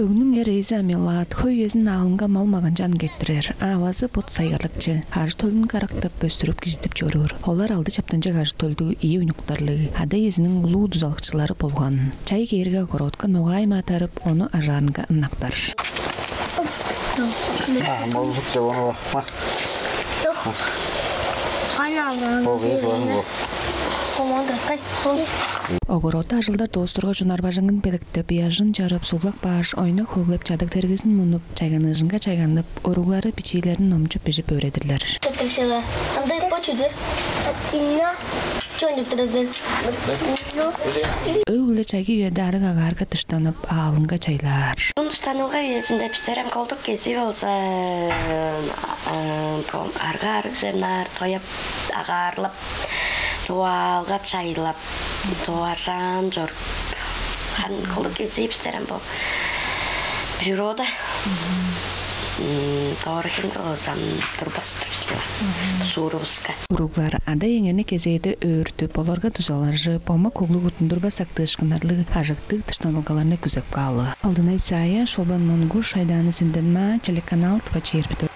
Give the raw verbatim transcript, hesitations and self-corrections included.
Өгнүң эр ээзи Амилаат хөй үезин аалынга мал-маганчаан кеттирер, а авазы бот сайгарлыкчы, ажы-төлүн карактап, өстүрүп, кижизидип чоруур. Олар алды чаптанчыг ажы-төлдүг, ийи уйнуктарлыг, ада-иезиниң улуу дузалакчылары болган. Чай кээрге, огородка ногаай-маа тарып, ону ажаарынга ынактар. А, болзук деп ону ма. Ана алган. Ол бес бар бу. Команда кай. Огородта ажылдар доостурга, чунар бажыңын белектеп, ыяжын чарып, суглап кааш, ойнап-хөглеп, чадаг-тергезин мунуп, чайганыыжынга чайганып, уруглары бичиилерин номчуп, бижип өөредирлер. Тетиршева. Андай почуду. Тинна. Чонуп турады. Өг-бүле чайгы үеде арыг агаарга дыштанып, аалынга чайлаар. Дыштанылга үезинде бистерем колдук кезии болза, арга арыг чернаар тояп, агаарлап, тугаалга чайлап, тугажаан чоруп, хан колдук кезии бистерем бо природа. Доору хем кылгызам турбас турбус деп суурувуска. Уруглар ада-иеңерни кезээде өөртүп, оларга дузалажып, омак-хуглуг, уттундурбас сактыышкыннарлыг, ажыктыг дыштанылгаларны күзеп каалы. Алдынай Саая, Шолбан Монгуш, Айдаана Синденмаа, телеканал Тыва чээрби дөрт.